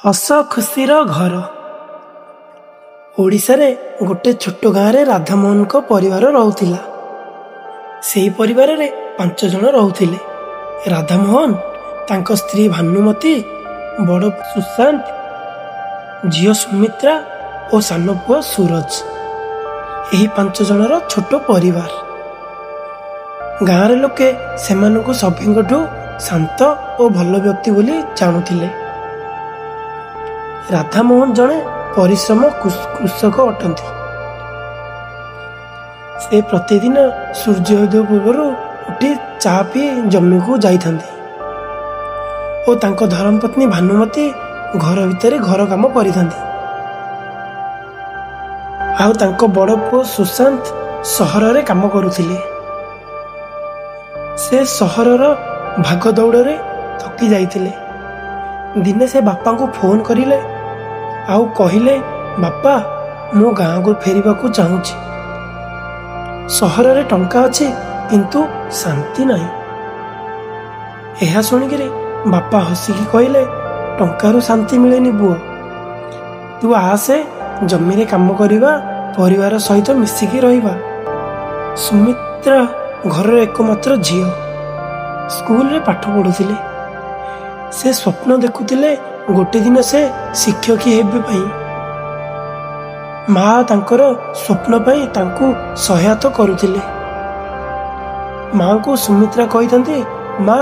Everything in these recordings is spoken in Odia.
ହସ ଖୁସିର ଘର। ଓଡ଼ିଶାରେ ଗୋଟେ ଛୋଟ ଗାଁରେ ରାଧାମୋହନଙ୍କ ପରିବାର ରହୁଥିଲା। ସେହି ପରିବାରରେ 5 ଜଣ ରହୁଥିଲେ: ରାଧାମୋହନ, ତାଙ୍କ ସ୍ତ୍ରୀ ଭାନୁମତୀ, ବଡ଼ ସୁଶାନ୍ତ, ଝିଅ ସୁମିତ୍ରା ଓ ସାନ ପୁଅ ସୁରଜ। ଏହି 5 ଜଣର ଛୋଟ ପରିବାର। ଗାଁର ଲୋକେ ସେମାନଙ୍କୁ ସଭିଙ୍କଠୁ ଶାନ୍ତ ଓ ଭଲ ବ୍ୟକ୍ତି ବୋଲି ଜାଣୁଥିଲେ। ରାଧାମୋହନ ଜଣେ ପରିଶ୍ରମ କୃଷକ ଅଟନ୍ତି। ସେ ପ୍ରତିଦିନ ସୂର୍ଯ୍ୟୋଦୟ ପୂର୍ବରୁ ଉଠି ଚା ପିଇ ଜମିକୁ ଯାଇଥାନ୍ତି ଓ ତାଙ୍କ ଧର୍ମପତ୍ନୀ ଭାନୁମତୀ ଘର ଭିତରେ ଘର କାମ କରିଥାନ୍ତି। ଆଉ ତାଙ୍କ ବଡ଼ ପୁଅ ସୁଶାନ୍ତ ସହରରେ କାମ କରୁଥିଲେ। ସେ ସହରର ଭାଗ ଦୌଡ଼ରେ ଥକି ଯାଇଥିଲେ। ଦିନେ ସେ ବାପାଙ୍କୁ ଫୋନ୍ କରିଲେ ଆଉ କହିଲେ, ବାପା, ମୁଁ ଗାଁକୁ ଫେରିବାକୁ ଚାହୁଁଛି। ସହରରେ ଟଙ୍କା ଅଛି, କିନ୍ତୁ ଶାନ୍ତି ନାହିଁ। ଏହା ଶୁଣିକିରି ବାପା ହସିକି କହିଲେ, ଟଙ୍କାରୁ ଶାନ୍ତି ମିଳେନି ପୁଅ। ତୁ ଆସେ, ଜମିରେ କାମ କରିବା, ପରିବାର ସହିତ ମିଶିକି ରହିବା। ସୁମିତ୍ରା ଘରର ଏକମାତ୍ର ଝିଅ, ସ୍କୁଲରେ ପାଠ ପଢ଼ୁଥିଲେ। ସେ ସ୍ୱପ୍ନ ଦେଖୁଥିଲେ ଗୋଟେ ଦିନ ସେ ଶିକ୍ଷକୀ ହେବେ ପାଇଁ। ମା ତାଙ୍କର ସ୍ୱପ୍ନ ପାଇଁ ତାଙ୍କୁ ସହାୟତା କରୁଥିଲେ। ମାଙ୍କୁ ସୁମିତ୍ରା କହିଥାନ୍ତି, ମା,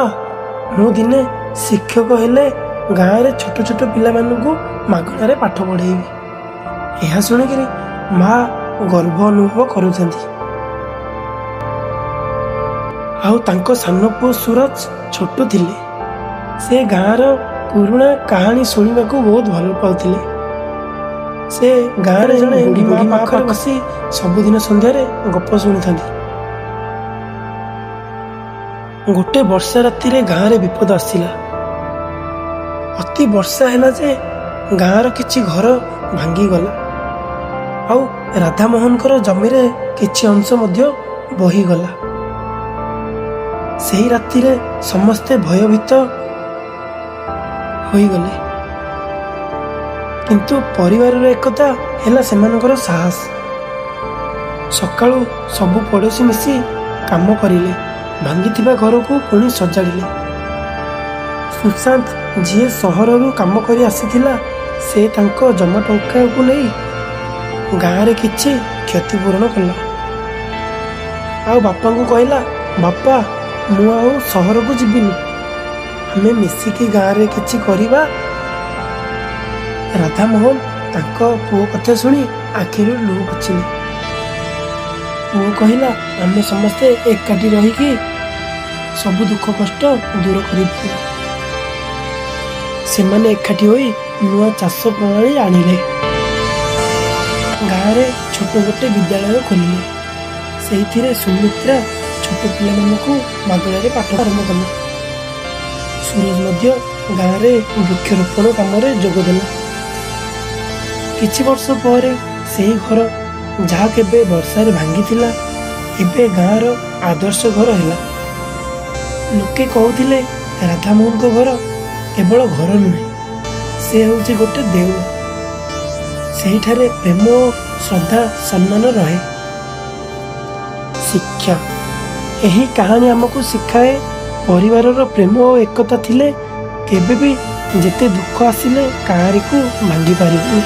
ମୁଁ ଦିନେ ଶିକ୍ଷକ ହେଲେ ଗାଁରେ ଛୋଟ ଛୋଟ ପିଲାମାନଙ୍କୁ ମାଗଣାରେ ପାଠ ପଢ଼େଇବି। ଏହା ଶୁଣିକିରି ମା ଗର୍ବ ଅନୁଭବ କରୁଥାନ୍ତି। ଆଉ ତାଙ୍କ ସାନ ପୁଅ ସୁରଜ ଛୋଟ ଥିଲେ। ସେ ଗାଁର ପୁରୁଣା କାହାଣୀ ଶୁଣିବାକୁ ବହୁତ ଭଲ ପାଉଥିଲେ। ସେ ଗାଁରେ ଜଣେ ବୁଢ଼ୀ ମା ପାଖରେ ବସି ସବୁଦିନ ସନ୍ଧ୍ୟାରେ ଗପ ଶୁଣିଥାନ୍ତି। ଗୋଟେ ବର୍ଷା ରାତିରେ ଗାଁରେ ବିପଦ ଆସିଲା। ଅତି ବର୍ଷା ହେଲା ଯେ ଗାଁର କିଛି ଘର ଭାଙ୍ଗିଗଲା ଆଉ ରାଧାମୋହନଙ୍କର ଜମିରେ କିଛି ଅଂଶ ମଧ୍ୟ ବହିଗଲା। ସେହି ରାତିରେ ସମସ୍ତେ ଭୟଭୀତ ହୋଇଗଲେ, କିନ୍ତୁ ପରିବାରର ଏକତା ହେଲା ସେମାନଙ୍କର ସାହସ। ସକାଳୁ ସବୁ ପଡ଼ୋଶୀ ମିଶି କାମ କରିଲେ, ଭାଙ୍ଗିଥିବା ଘରକୁ ପୁଣି ସଜାଡ଼ିଲେ। ସୁଶାନ୍ତ, ଯିଏ ସହରରୁ କାମ କରି ଆସିଥିଲା, ସେ ତାଙ୍କ ଜମା ଟଙ୍କାକୁ ନେଇ ଗାଁରେ କିଛି କ୍ଷତିପୂରଣ କଲା ଆଉ ବାପାଙ୍କୁ କହିଲା, ବାପା, ମୁଁ ଆଉ ସହରକୁ ଯିବିନି, ଆମେ ମିଶିକି ଗାଁରେ କିଛି କରିବା। ରାଧାମୋହନ ତାଙ୍କ ପୁଅ କଥା ଶୁଣି ଆଖିରୁ ଲୁହ ପୋଛିଲେ। ପୁଅ କହିଲା, ଆମେ ସମସ୍ତେ ଏକାଠି ରହିକି ସବୁ ଦୁଃଖ କଷ୍ଟ ଦୂର କରିପାରିବା। ସେମାନେ ଏକାଠି ହୋଇ ନୂଆ ଚାଷ ପ୍ରଣାଳୀ ଆଣିଲେ। ଗାଁରେ ଛୋଟ ଗୋଟେ ବିଦ୍ୟାଳୟ ଖୋଲିଲେ। ସେଇଥିରେ ସୁମିତ୍ରା ଛୋଟ ପିଲାମାନଙ୍କୁ ମାଗଣାରେ ପାଠ ଆରମ୍ଭ କଲେ। ସୁରଜ ମଧ୍ୟ ଗାଁରେ ବୃକ୍ଷରୋପଣ କାମରେ ଯୋଗ ଦେଲା। କିଛି ବର୍ଷ ପରେ ସେହି ଘର, ଯାହା କେବେ ବର୍ଷାରେ ଭାଙ୍ଗିଥିଲା, ଏବେ ଗାଁର ଆଦର୍ଶ ଘର ହେଲା। ଲୋକେ କହୁଥିଲେ, ରାଧାମୋହନଙ୍କ ଘର କେବଳ ଘର ନୁହେଁ, ସେ ହେଉଛି ଗୋଟେ ଦେଉଳ। ସେଇଠାରେ ପ୍ରେମ ଓ ଶ୍ରଦ୍ଧା, ସମ୍ମାନ ରହେ। ଶିକ୍ଷା: ଏହି କାହାଣୀ ଆମକୁ ଶିଖାଏ, ପରିବାରର ପ୍ରେମ ଓ ଏକତା ଥିଲେ କେବେ ବି ଯେତେ ଦୁଃଖ ଆସିଲେ କାହାରିକୁ ଭାଙ୍ଗି ପାରିବନି।